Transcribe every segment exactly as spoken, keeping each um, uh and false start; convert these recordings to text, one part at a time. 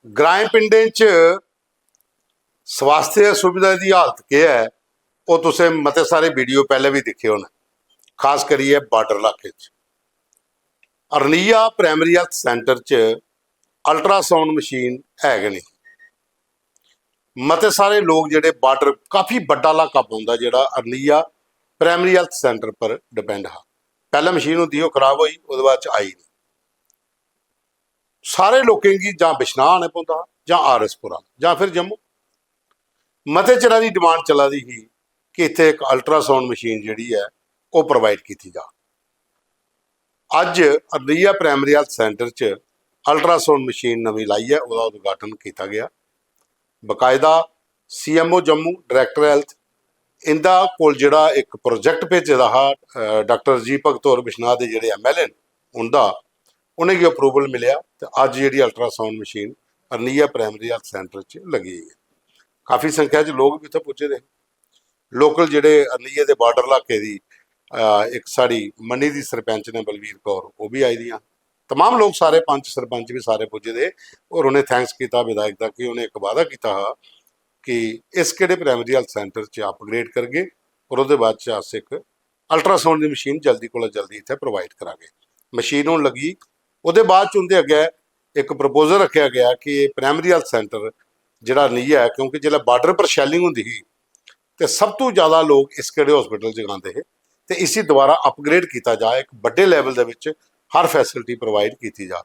ग्राएं पिंडें च स्वास्थ्य सुविधा दी हालत केह् ऐ, ओह् तुसें मते सारे वीडियो पैह्लें बी दिक्खे होने, खास करियै बार्डर इलाके च। अरनिया प्राइमरी हेल्थ सेंटर च अल्ट्रासाउंड मशीन है गै नेईं। मते सारे लोक जेह्ड़े, बार्डर काफी बड्डा इलाका पौंदा जेह्ड़ा अरनिया प्राइमरी हेल्थ सेंटर पर डिपेंड हा। पैह्लें मशीन होंदी ही, ओह् खराब होई, ओह्दे बाद च आई निं। सारे लोकें गी जां बिश्नाह आने पौंदा हा, जां आर एस पुरा, जां फिर जम्मू। मते चिरा दी डिमांड चला दी ही कि इत्थै इक अल्ट्रासाउंड मशीन जेह्ड़ी ऐ, ओह् प्रोवाइड कीती जा। अज्ज अरनिया प्राइमरी हेल्थ सेंटर च अल्ट्रासाउंड मशीन नमीं लाइयै ओह्दा उद्घाटन कीता गेआ। बकायदा सीएमओ जम्मू, डायरेक्टर हेल्थ, इंदा कोल जेह्ड़ा इक प्रोजेक्ट भेजे दा हा, अ, डाक्टर जी भगत होर बिश्नाह दे जेह्ड़े एमएलए न, उंदा, उ'नेंगी अप्रूवल मिलेआ ते अज्ज जेह्ड़ी ultrasound machine Arnia primary health centre च लगी गेई ऐ। काफी संख्या च लोक बी उत्थै पुज्जे दे। लोकल जेह्ड़े अरनिये दे बार्डर इलाके दी, अ, इक साढ़ी मन्नी दी सरपंच ने, बलवीर कौर, ओह् बी आई दियां। तमाम लोक, सारे पंच सरपंच बी सारे पुज्जे दे। और उ'नें थैंक्स कीता विधायक दा कि उ'नें इक वादा कीता हा कि इस केह्ड़े प्राइमरी हेल्थ सेंटर च अपग्रेड करगे और ओह्दे बाद च अस इक अल्ट्रासाउंड दी मशीन जल्दी कोला जल्दी इत्थै प्रोवाइड करागे। मशीन होन लगी, ओह्दे बाद च उं'दे अग्गै इक प्रपोजल रक्खेआ गेआ कि एह् प्राइमरी हेल्थ सेंटर जेह्ड़ा नेईं ऐ, क्योंकि जिसलै बार्डर पर शैलिंग होंदी ही ते सब तू ज्यादा लोक इस केह्ड़े हॉस्पिटल च गांदे हे, ते इसी दोबारा अपग्रेड कीता जा, इक बड्डे लेवल दे बिच हर फैसिलिटी प्रोवाइड कीती जा।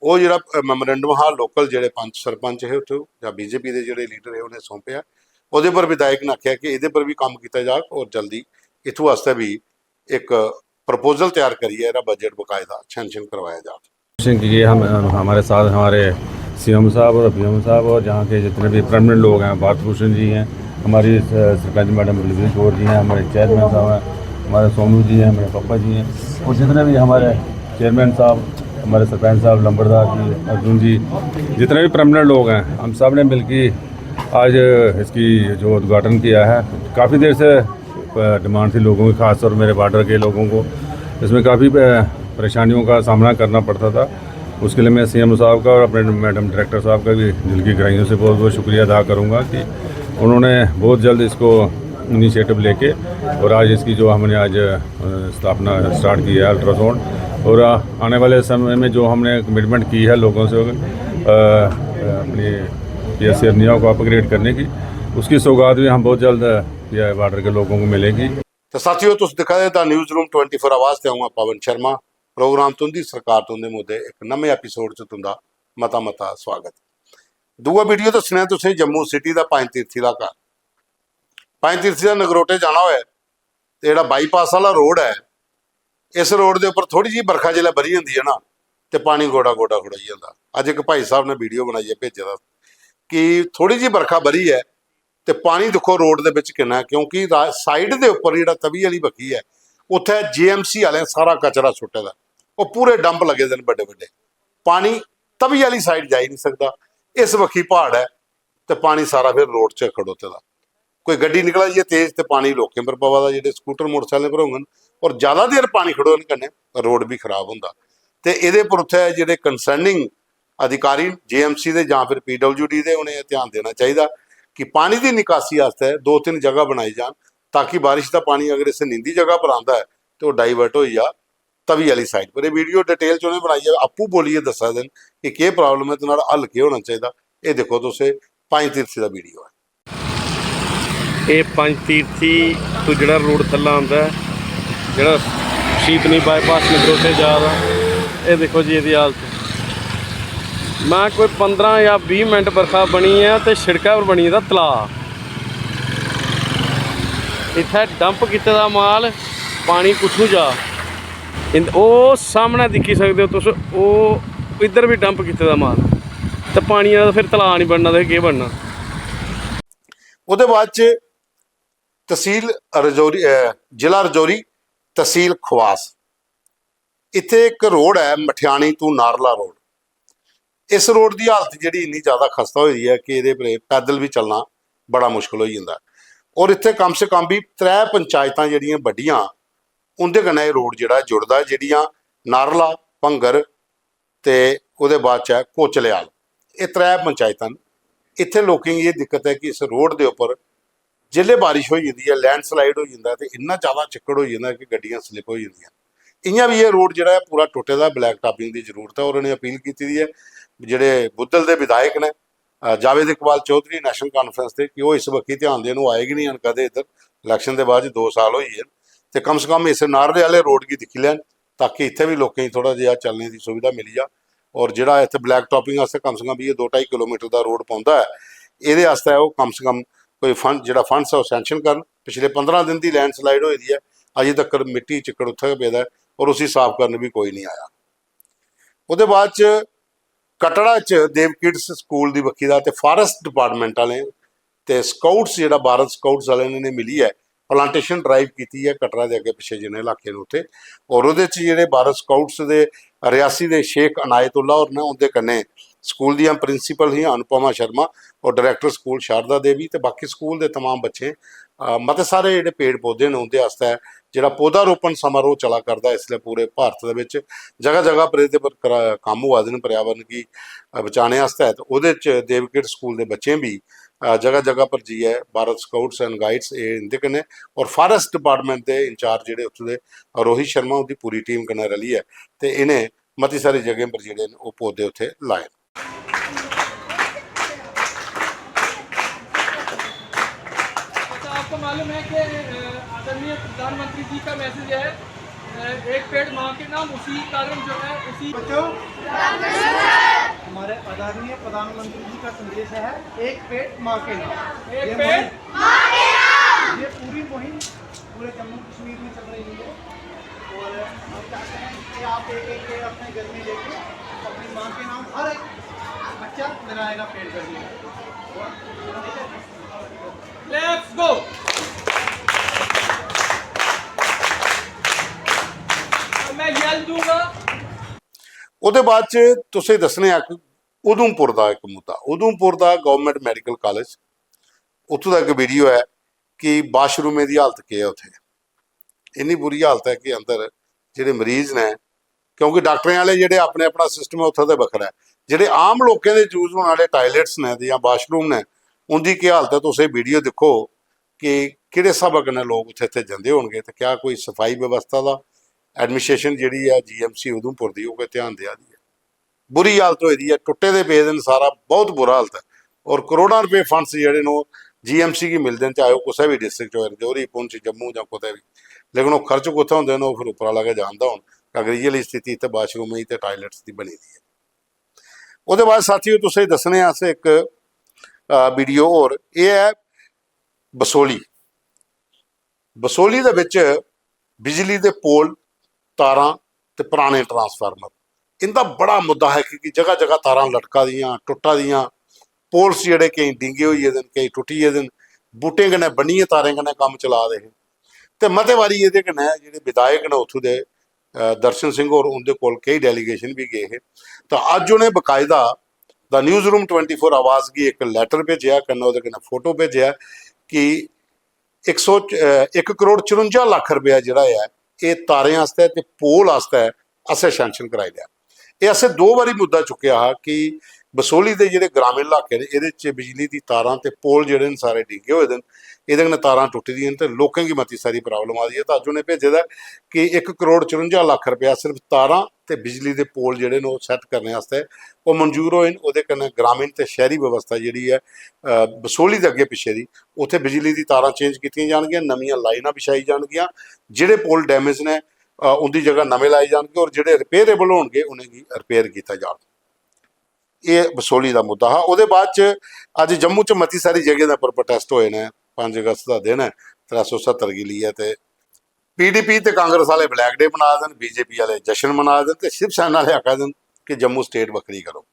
ओह् जेह्ड़ा, अ, memorandum हा, लोकल जेह्ड़े पंच सरपंच हे उत्थूं जां बीजेपी दे जेह्ड़े लीडर हे, उ'नें सौंपेआ। ओह्दे पर विधायक ने आखेआ कि एह्दे पर बी कम्म कीता जाग और जल्दी इत्थूं आस्तै बी इक प्रपोजल त्यार करियै एह्दा बजट बकायदा सैंक्शन करवाया जाग। सिंह जी, हम, हमारे साथ हमारे सीएम साहब और पीएम साहब और यहाँ के जितने भी परमानेंट लोग हैं, भारत भूषण जी हैं, हमारी स-, सरपंच मैडम बलवीर कौर जी हैं, हमारे चेयरमैन साहब हैं, हमारे सोनू जी हैं, हमारे पापा जी हैं, और जितने भी हमारे चेयरमैन साहब, हमारे सरपंच साहब, लंबरदार जी, अर्जुन जी, जितने भी परमानेंट लोग हैं, हम सब ने मिलके आज इसकी जो उद्घाटन किया है। काफ़ी देर से, अ, डिमांड थी लोगों की, खासतौर मेरे बॉर्डर के लोगों को। इसमें काफ़ी, अ, परेशानियों का सामना करना पड़ता था। उसके लिए मैं सीएम साहब का और अपने मैडम डायरेक्टर साहब का भी दिल की गहराइयों से बहुत बहुत शुक्रिया अदा करूँगा कि उन्होंने बहुत जल्द इसको इनिशिएटिव लेके और आज इसकी जो हमने आज, अ, स्थापना स्टार्ट की है अल्ट्रासाउंड, और, अ, आने वाले समय में जो हमने कमिटमेंट की है लोगों से, अ, अपनी पीएससी अरनिया को अपग्रेड करने की, उसकी सौगात भी हम बहुत जल्द, अ, ये बार्डर के लोगों को मिलेगी। तो साथियों, तुस दिक्खा दे the news room twenty four आवाज़ ते अ'ऊं आं पवन शर्मा। प्रोग्राम तुं'दी सरकार तुं'दे मुद्दे इक नमें एपिसोड च तुं'दा मता मता स्वागत। दूआ वीडियो दस्सने आं तुसें जम्मू सिटी दा पंज तीर्थी दा घर। पंज तीर्थी दा नगरोटे जाना होऐ ते जेह्ड़ा बाईपास आह्ला रोड ऐ, इस रोड दे उप्पर थोह्ड़ी जेही बरखा जिसलै बरी जंदी ऐ ना, ते पानी गोडा गोडा खड़ोई जंदा। अज्ज इक भाई साहब ने वीडियो बनाइयै भेजे दा कि थोह्ड़ी जेही बरखा बरी ऐ ते पानी दिक्खो रोड दे बिच किन्ना ऐ, क्योंकि रा-, साइड दे उप्पर जेह्ड़ा तवी आह्ली बक्खी ऐ, उत्थै जेएमसी आह्लें सारा कचरा सुट्टे दा, ओह् पूरे डंप लगे दे न बड्डे बड्डे। पानी तवी आह्ली साइड जाई निं सकदा, इस बक्खी प्हाड़ ऐ ते पानी सारा फिर रोड च खड़ोते दा। कोई गड्डी निकला दी ऐ तेज ते पानी लोकें पर पवा दा, जेह्ड़े स्कूटर मोटरसाइकलें पर होङन, और ज्यादा देर पानी खड़ोने कन्नै रोड बी खराब होंदा। ते एह्दे पर उत्थै जेह्ड़े कंसर्निंग अधिकारी न, जेएमसी दे जां फिर पीडब्ल्यूडी दे, उ'नें एह् ध्यान देना चाहिदा कि पानी दी निकासी आस्तै दो तिन्न जगह बनाई जान, ताकि बारिश दा पानी अगर इस नींदी जगह पर आंदा ऐ ते ओह् डाइवर्ट होई जा तवी आह्ली साइड पर। एह् वीडियो डिटेल च उ'नें बनाइयै आपूं बोलियै दस्सा दे न कि केह् प्रॉब्लम ऐ ते नुहाड़ा हल केह् होना चाहिदा। एह् दिक्खो तुस, एह् पंज तीर्थी दा वीडियो ऐ। एह् पंज तीर्थी तू जेह्ड़ा रोड थल्ला आंदा ऐ, जेह्ड़ा शीतनी बाईपास नगरोटे जा दा, एह् दिक्खो जी एह्दी हालत। मैं कोई पंदरां जां बीह् मिंट बरखा बनी ऐ ते शिड़कै पर बनी गेदा तलाऽ। इत्थै डंप कीते दा माल, पानी कुत्थूं जा? इंद-, ओह् सामनै दिक्खी सकदे ओ तुस, ओह् इद्धर बी डंप कीते दा माल। ते पानियै दा फिर तलाऽ निं बनना ते केह् बनना? ओह्दे बाद च तसील रजौरी, अ, जिला रजौरी, तसील खवास, इत्थै इक रोड ऐ मठियानी तू नारला रोड। इस रोड दी हालत जेह्ड़ी इन्नी ज्यादा खस्ता होई दी ऐ कि एह्दे पर पैदल बी चलना बड़ा मुश्कल होई जंदा ऐ। और इत्थै कम से कम बी त्रै पंचायतां जेह्ड़ियां बड्डियां, उं'दे कन्नै एह् रोड जेह्ड़ा जुड़दा ऐ, जेह्ड़ियां नारला, भंगर ते ओह्दे बाद च ऐ कोचलेआल। एह् त्रै पंचायतां न। इत्थै लोकें गी एह् दिक्कत ऐ कि इस रोड दे उप्पर जिसलै बारिश होई जंदी ऐ, लैंडस्लाइड होई जंदा ऐ ते इन्ना जैदा चिक्कड़ होई जंदा ऐ कि गड्डियां स्लिप होई जंदियां। इ'यां बी एह् रोड जेह्ड़ा ऐ पूरा टुट्टे दा, ब्लैक टापिंग दी जरूरत ऐ। और उ'नें अपील कीती दी ऐ जेह्ड़े बुद्धल दे विधायक न, अ, जावेद इकबाल चौधरी नैशनल कांफ्रेंस दे, कि ओह् इस बक्खी ध्यान देन। ओह् आए गै निं हैन कदें इद्धर, इलैक्शन दे बाद च दो साल होई गे न। ते कम से कम इस नारले आह्ले रोड गी दिक्खी लैन, ताकि इत्थै बी लोकें गी थोह्ड़ा जेहा चलने दी सुविधा मिली जा। और जेह्ड़ा इत्थै ब्लैक टापिंग आस्तै कम से कम बी एह् दो ढाई किलोमीटर दा रोड पौंदा ऐ, एह्दे आस्तै ओह् कम से कम कोई फंड, जेह्ड़ा फंड्स ऐ, ओह् सैंक्शन करन। पिछले पंदरां दिन दी लैंडस्लाइड होई दी ऐ, अजें तक्कर मिट्टी चिक्कड़ उत्थै गै पेदा ऐ और उसी साफ करन बी कोई निं आया। ओह्दे बाद च कटड़ा च देव किड्स स्कूल दी बक्खी दा ते फारेस्ट डिपार्टमेंट आह्लें ते स्काउट्स, जेह्ड़ा भारत स्काउट्स आह्लें ने मिलियै प्लांटेशन ड्राइव कीती ऐ कटड़ा दे अग्गें पिच्छें जिन्ने इलाके न उत्थै। और ओह्दे च जेह्ड़े भारत स्काउट्स दे रियासी दे शेख अनायतुल्ला होर न, उं'दे कन्नै स्कूल दियां प्रिंसिपल हियां अनुपमा शर्मा और डायरैक्टर स्कूल शारदा देवी ते बाकी स्कूल दे तमाम बच्चें, अ, मते सारे जेह्ड़े पेड़ पौधे न उं'दे आस्तै जेह्ड़ा पौधारोपण समारोह चला करदा ऐ इसलै पूरे भारत दे बिच, जगह जगह पर एह्दे पर करा-, कम्म होआ दे न पर्यावरण गी, अ, बचाने आस्तै। ते ओह्दे च देव किड्स स्कूल दे बच्चें बी, अ, जगह जगह पर जाइयै भारत स्काउट्स एंड गाइड्स, एह् इं'दे कन्नै और फारेस्ट डिपार्टमेंट दे इंचार्ज जेह्ड़े उत्थूं दे रोहित शर्मा, उं'दी पूरी टीम कन्नै रलियै ते इ'नें मती सारी जगहें पर जेह्ड़े न ओह् पौधे उत्थै लाए न। अच्छा, आपको मालूम है कि, अ, आदरणीय प्रधानमंत्री जी का मैसेज है, अ, "एक पेड़ माँ के नाम", उसी कारण जो है, उसी बच्चों, हमारे आदरणीय प्रधानमंत्री जी का संदेश है, "एक पेड़ माँ के नाम।" एक ये पेड़ मुहिम, ये पूरी मुहिम पूरे जम्मू कश्मीर में चल रही है। और हम चाहते हैं कि आप एक एक पेड़ अपने घर में लेके अपनी माँ के नाम हर एक बच्चा लगाएगा पेड़ घर में। Let's go। अब मैं yell दूंगा। ओह्दे बाद च तुसें दस्सने आं इक उधमपुर दा इक मुद्दा। उधमपुर दा गवर्नमेंट मैडिकल कालेज, उत्थूं दा इक वीडियो ऐ कि वाशरूमें दी हालत केह् ऐ उत्थै। इन्नी बुरी हालत ऐ कि अंदर जेह्ड़े मरीज न, क्योंकि डाक्टरें आह्ले जेह्ड़े अपने अपना सिस्टम ऐ, उत्थै ते बक्खरा ऐ। जेह्ड़े आम लोकें दे यूज होने आह्ले टायलेट्स न ते जां वाशरूम न, उं'दी केह् हालत ऐ? तुस एह् वीडियो दिक्खो कि केह्ड़े स्हाबै कन्नै लोक उत्थै, इत्थै जंदे होनगे ते क्या कोई सफाई व्यवस्था दा, एडमिनिस्ट्रेशन जेह्ड़ी ऐ जीएमसी उधमपुर दी, ओह् कोई ध्यान देआ दी ऐ? बुरी हालत होई दी ऐ, टुट्टे दे पेदे न, सारा बहुत बुरा हालत ऐ। और करोड़ां रपेऽ फंड्स जेह्ड़े न, ओह् जीएमसी गी मिलदे न, चाहे ओह् कुसै बी डिस्ट्रिक्ट च होए, रजौरी, पुंछ, जम्मू जां कुतै बी, लेकिन ओह् खर्च कुत्थै होंदे न, ओह् फिर उप्परा आह्ला गै जानदा हून। अगर इ'यै लेई स्थिति इत्थै वाशरूमें दी ते टायलेट्स दी बनी दी ऐ। ओह्दे बाद साथियो, तुसें गी दस्सने आं अस इक, अ, वीडियो होर। एह् ऐ बसोली। बसोली दे बिच बिजली दे पोल, तारां ते पराने ट्रांसफार्मर, इं'दा बड़ा मुद्दा हा कि जगह जगह तारां लटका दियां, टुट्टा दियां, पोल्स जेह्ड़े केईं डींगे होई गेदे न, केईं टुट्टी गेदे न, बूटें कन्नै बन्नियै तारें कन्नै कम्म चला दे हे। ते मते बारी एह्दे कन्नै जेह्ड़े विधायक न उत्थूं दे, अ, दर्शन सिंह होर, उं'दे कोल केईं डेलीगेशन बी गे हे। तां अज्ज उ'नें बकायदा the news room twenty four आवाज गी इक लैटर भेजेआ, कन्नै ओह्दे कन्नै फोटो भेजेआ कि इक सौ, अ, इक करोड़ चरुंजा लक्ख रपेआ जेह्ड़ा ऐ, एह् तारें आस्तै ते पोल आस्तै असें सैंक्शन कराई लेआ। एह् असें दो बारी मुद्दा चुक्केआ हा कि बसोली दे जेह्ड़े ग्रामीण इलाके न, एह्दे च बिजली दी तारां ते पोल जेह्ड़े न, सारे डिग्गे होए दे न। एह्दे कन्नै तारां टुट्टी दियां न ते लोकें गी मती सारी प्रॉब्लम आ दी ऐ। ते अज्ज उ'नें भेजे दा ऐ कि इक करोड़ चरुंजा लक्ख रपेआ सिर्फ तारां ते बिजली दे पोल जेह्ड़े न, ओह् सैट्ट करने आस्तै ओह् मंजूर होए न। ओह्दे कन्नै ग्रामीण ते शैह्री व्यवस्था जेह्ड़ी ऐ, अ, बसोली दे अग्गें पिच्छे दी, उत्थै बिजली दी तारां चेंज कीतियां जानगियां, नमियां लाइनां बिछाई जानगियां। जेह्ड़े पोल डैमेज न, अ, उं'दी जगह नमें लाए जानगे और जेह्ड़े रिपेयरेबल होनगे, उ'नेंगी रिपेयर कीता जाग। एह् बसोली दा मुद्दा हा। ओह्दे बाद च अज्ज जम्मू च मती सारी जगहें दे उप्पर प्रोटेस्ट होए न। पंज अगस्त दा दिन ऐ, त्रै सौ सत्तर गी लेइयै ते पीडीपी ते कांग्रेस आह्ले ब्लैक डे मना दे न, बीजेपी आह्ले जश्न मना दे न ते शिवसेना आह्ले आखा दे न कि जम्मू स्टेट बक्खरी करो।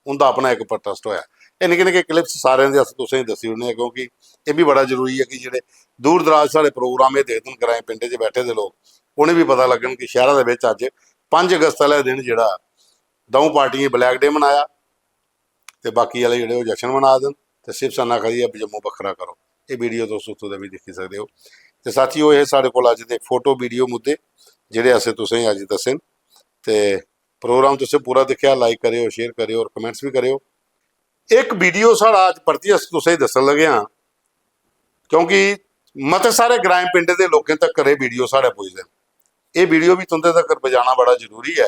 उं'दा अपना इक प्रोटेस्ट होआ। एह् निक्के निक्के क्लिप्स सारें दे अस तुसेंगी दस्सी ओड़ने आं, क्योंकि एह् बी बड़ा जरूरी ऐ कि जेह्ड़े दूर दराज साढ़े प्रोग्राम एह् दिखदे न, ग्राएं पिंडें च बैठे दे लोक, उ'नें बी पता लग्गन कि शैह्रा दे बिच अज्ज पंज अगस्त आह्ले दिन जेह्ड़ा द'ऊं पार्टियें ब्लैक डे मनाया ते बाकी आह्ले जेह्ड़े ओह् जश्न मना दे न ते शिवसेना आखा दी ऐ जम्मू बक्खरा करो। एह् वीडियो तुस उत्थूं दा बी दिक्खी सकदे ओ। ते साथियो, एह् साढ़े कोल अज्ज दे फोटो वीडियो मुद्दे जेह्ड़े असें तुसेंगी अज्ज दस्से न। ते प्रोग्राम तुसें पूरा दिक्खेआ, लाइक करेओ, शेयर करेओ और कमेंट्स बी करेओ। इक वीडियो साढ़ा अज्ज परतियै अस तुसेंगी दस्सन लगे आं, क्योंकि मते सारे ग्राएं पिंडें दे लोकें तक्कर एह् वीडियो साढ़े पुजदे न। एह् वीडियो बी तुं'दे तक्कर पजाना बड़ा जरूरी ऐ,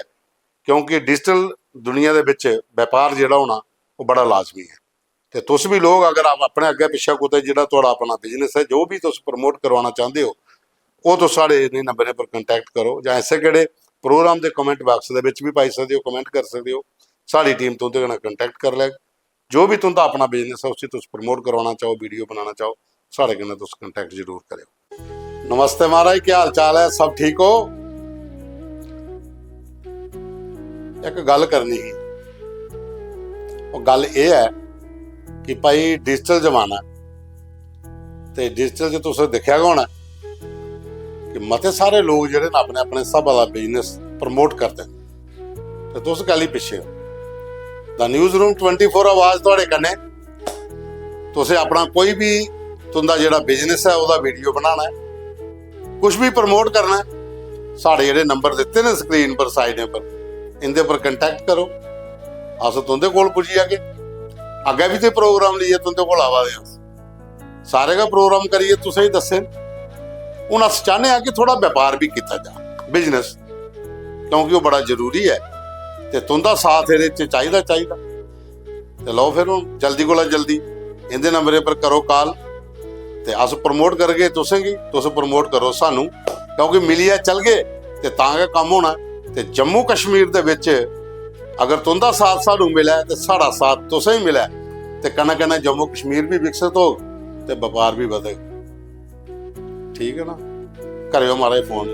क्योंकि डिजिटल दुनिया दे बिच बपार जेह्ड़ा होना ओह् बड़ा लाजमी ऐ। ते तुस बी लोक अगर आप अपने अग्गें पिच्छें कुतै जेह्ड़ा थुआढ़ा अपना बिजनेस ऐ, जो बी तुस प्रमोट करवाना चांह्दे ओ, ओह् तुस साढ़े इ'नें नंबरें पर कंटैक्ट करो, जां इस्सै केह्ड़े प्रोग्राम दे कमेंट बाक्स दे बिच बी पाई सकदे ओ, कमेंट करी सकदे ओ। साढ़ी टीम तुं'दे कन्नै कंटैक्ट करी लैग। जो बी तुं'दा अपना बिजनेस ऐ, उसी तुस प्रमोट करवाना चाहो, वीडियो बनाना चाहो, साढ़े कन्नै तुस कंटैक्ट जरूर करेओ। नमस्ते महाराज, केह् हाल चाल ऐ? सब ठीक हो? इक गल्ल करनी ही। ओह् गल्ल एह् ऐ कि भाई, डिजिटल जमाना ऐ, ते डिजिटल च तुस दिक्खेआ गै होना कि मते सारे लोक जेह्ड़े न, अपने अपने स्हाबा दा बिजनेस प्रमोट करदे न, ते तुस कैह्ली पिच्छे ओ? The news room twenty four आवाज थुआढ़े कन्नै। तुसें अपना कोई बी, तुं'दा जेह्ड़ा बिजनेस ऐ, ओह्दा वीडियो बनाना ऐ, कुछ बी प्रमोट करना ऐ, साढ़े जेह्ड़े नंबर दित्ते न स्क्रीन पर, साइडें पर, इं'दे पर कंटैक्ट करो। अस तुं'दे कोल पुज्जी जागे। अग्गें बी ते प्रोग्राम लेइयै तुं'दे कोल आवा दे आं। सारे गै प्रोग्राम करियै तुसेंगी दस्से न। हून अस चाह्न्ने आं कि थोह्ड़ा बपार बी कीता जा, बिजनेस, क्योंकि ओह् बड़ा जरूरी ऐ, ते तुं'दा साथ एह्दे च चाहिदा, चाहिदा। ते लओ फिर, हून जल्दी कोला जल्दी इं'दे नंबरें पर करो काल, ते अस प्रमोट करगे तुसेंगी, तुस प्रमोट करो सानू, क्योंकि मिलियै चलगे ते तां गै कम्म होना। ते जम्मू कश्मीर दे बिच अगर तुं'दा साथ सानू मिलै ते साढ़ा साथ तुसेंगी मिलै, ते कन्नै कन्नै जम्मू कश्मीर बी विकसत होग ते बपार बी बधग। ठीक ऐ ना? करेओ महाराज फोन।